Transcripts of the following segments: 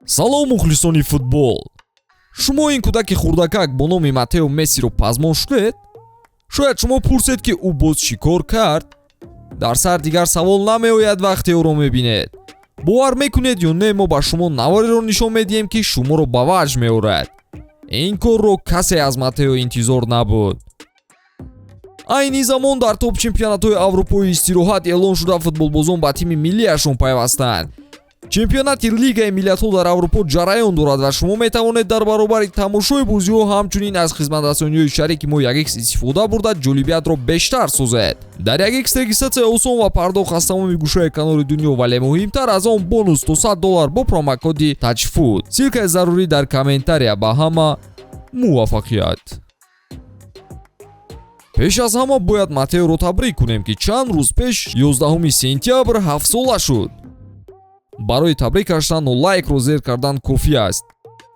Салом, мухлисони футбол! Шумо ин кӯдаки хурдакак бо номи Матео Мессиро пазмон шудед? Шояд шумо пурсед, ки ӯ боз чӣ кор кард? Дар сар дигар савол намеояд, вақте ӯро мебинед. Бовар мекунед ё не, мо ба шумо навореро нишон медиҳем, ки шуморо ба ваҷд меорад. Ин корро касе аз Матео интизор набуд. Айни замон дар топ чемпионатҳои аврупои истироҳат эълон шуда, футболбозон ба тими миллиашон пайвастанд. Чемпионати Лигаи миллатҳо дар Аврупо ҷараён дорад ва шумо метавонед дар баробари тамошои бозиҳо ҳамчунин аз хизматрасониҳои шарики мо 1X истифода бурда, ҷолибиятро бештар созед. Дар 1X регистратсия осон ва пардохт аз тамоми гӯшаи канори дунё, вале муҳимтар аз он бонус то 100 доллар бо промокоди TAJFOOT. Ссылкаи зарурӣ дар комментария. Ба ҳама муваффақият! Пеш аз ҳама бояд Матеоро табрик кунем, ки чанд рӯз пеш, 11 сентябр, 7-сола шуд. Барои табрикаш танҳо лайкро зер кардан кофӣ аст.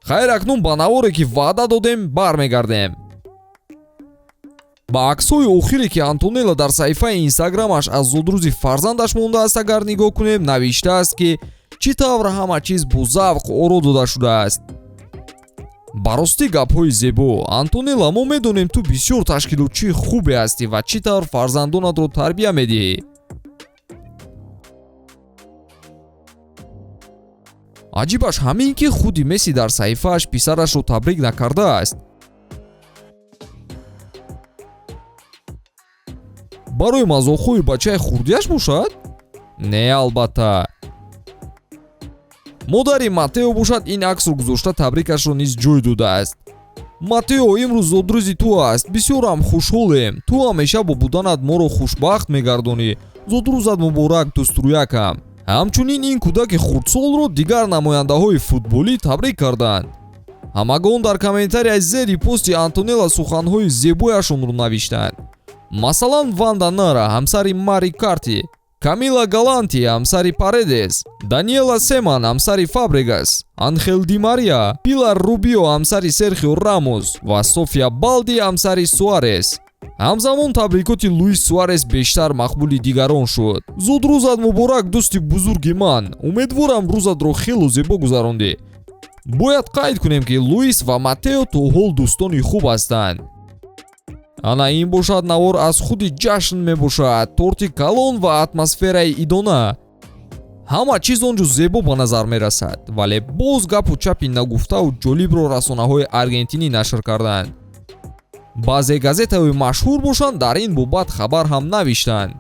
Хайр, акнун ба наворе, ки ваъда додем, бармегардем. Ба аксҳои охире, ки Антонела дар саҳифаи Инстаграмаш аз зодрӯзи фарзандаш мондааст, агар нигоҳ кунем, навиштааст, ки чӣ тавр ҳама чиз бо завқ оро дода шудааст. Ба ростӣ, гапҳои зебо. Антонела, мо медонем, ту бисёр ташкилотчии хубе ҳастӣ ва чӣ тавр фарзандонатро тарбия медиҳӣ. Аҷибаш ҳамин, ки худи Месси дар саҳифааш писарашро табрик накардааст. Барои мазоқҳои бачаи хурдиаш бошад? Не, албатта. Модари Матео бошад, ин аксро гузошта, табрикашро низ ҷой додааст. Матео, имрӯз зодрӯзи ту аст. Бисёрам хушҳолем. Ту ҳамеша бо буданат моро хушбахт мегардонӣ. Зодрӯзат муборак, дӯстрӯякам! Ҳамчунин ин кӯдаки хурдсолро дигар намояндаҳои футболӣ табрик карданд. Ҳамагон дар комментарияи зери пости Антонела суханҳои зебояшонро навиштанд. Масалан, Ванда Нара, ҳамсари Мари Карти, Камила Галанти, ҳамсари Паредес, Даниэла Семан, ҳамсари Фабрегас, Анхел Ди Мария, Пилар Рубио, ҳамсари Серхио Рамос, ва София Балди, ҳамсари Суарес. Ҳамзамон табрикоти Луис Суарес бештар мақбули дигарон шуд. Зудрӯзат муборак, дӯсти бузурги ман! Умедворам, рӯзатро хело зебо гузарондӣ. Бояд қайд кунем, ки Луис ва Матео то ҳол дӯстони хуб ҳастанд. Ана ин бошад навор аз худи ҷашн мебошад: торти калон ва атмосфераи идона. Ҳама чиз он ҷо зебо ба назар мерасад, вале боз гапу чапи нагуфтаву ҷолибро расонаҳои аргентинӣ нашр карданд. Баъзе газетаҳои машҳур бошанд, дар ин бобат хабар ҳам навиштанд.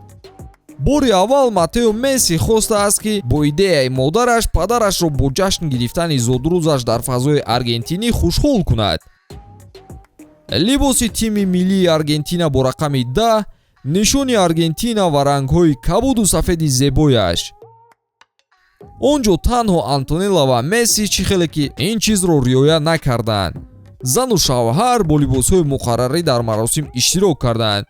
Бори аввал Матео Месси хостааст, ки бо идеяи модараш падарашро бо ҷашн гирифтани зодрӯзаш дар фазои аргентинӣ хушҳол кунад. Либоси тими миллии Аргентина бо рақами 10, нишони Аргентина, ва рангҳои кабуду сафеди зебояш. Он ҷо танҳо Антонела ва Месси чӣ хеле ки ин чизро риоя накарданд. Зану шавҳар бо либосҳои муқаррарӣ дар маросим иштирок карданд.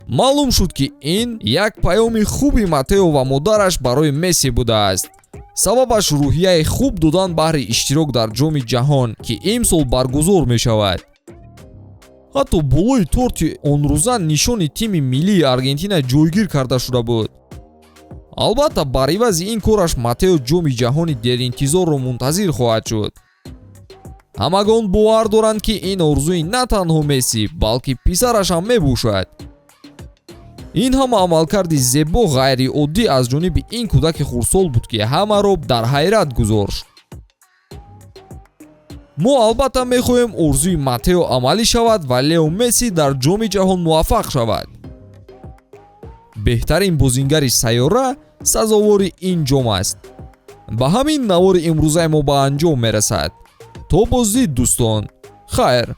Маълум шуд, ки ин як паёми хуби Матео ва модараш барои Месси будааст. Сабабаш рӯҳияи хуб додан баҳри иштирок дар Ҷоми ҷаҳон, ки имсол баргузор мешавад. Ҳатто болои торти онрӯза нишони тими миллии Аргентина ҷойгир карда шуда буд. Албатта, бар ивази ин кораш Матео Ҷоми ҷаҳони деринтизорро мунтазир хоҳад шуд. Ҳамагон бовар доранд, ки ин орзуи на танҳо Месси, балки писараш ҳам мебошад. Ин ҳама амалкарди зебо ғайриоддӣ аз ҷониби ин кӯдаки хурдсол буд, ки ҳамаро дар ҳайрат гузошт. Мо албатта мехоҳем, орзуи Матео амалӣ шавад ва Лео Месси дар Ҷоми ҷаҳон муваффақ шавад. Беҳтарин бозингари сайёра сазовори ин ҷом аст. Ба ҳамин навори имрӯзаи мо ба анҷом мерасад. То боздид, дӯстон, хайр.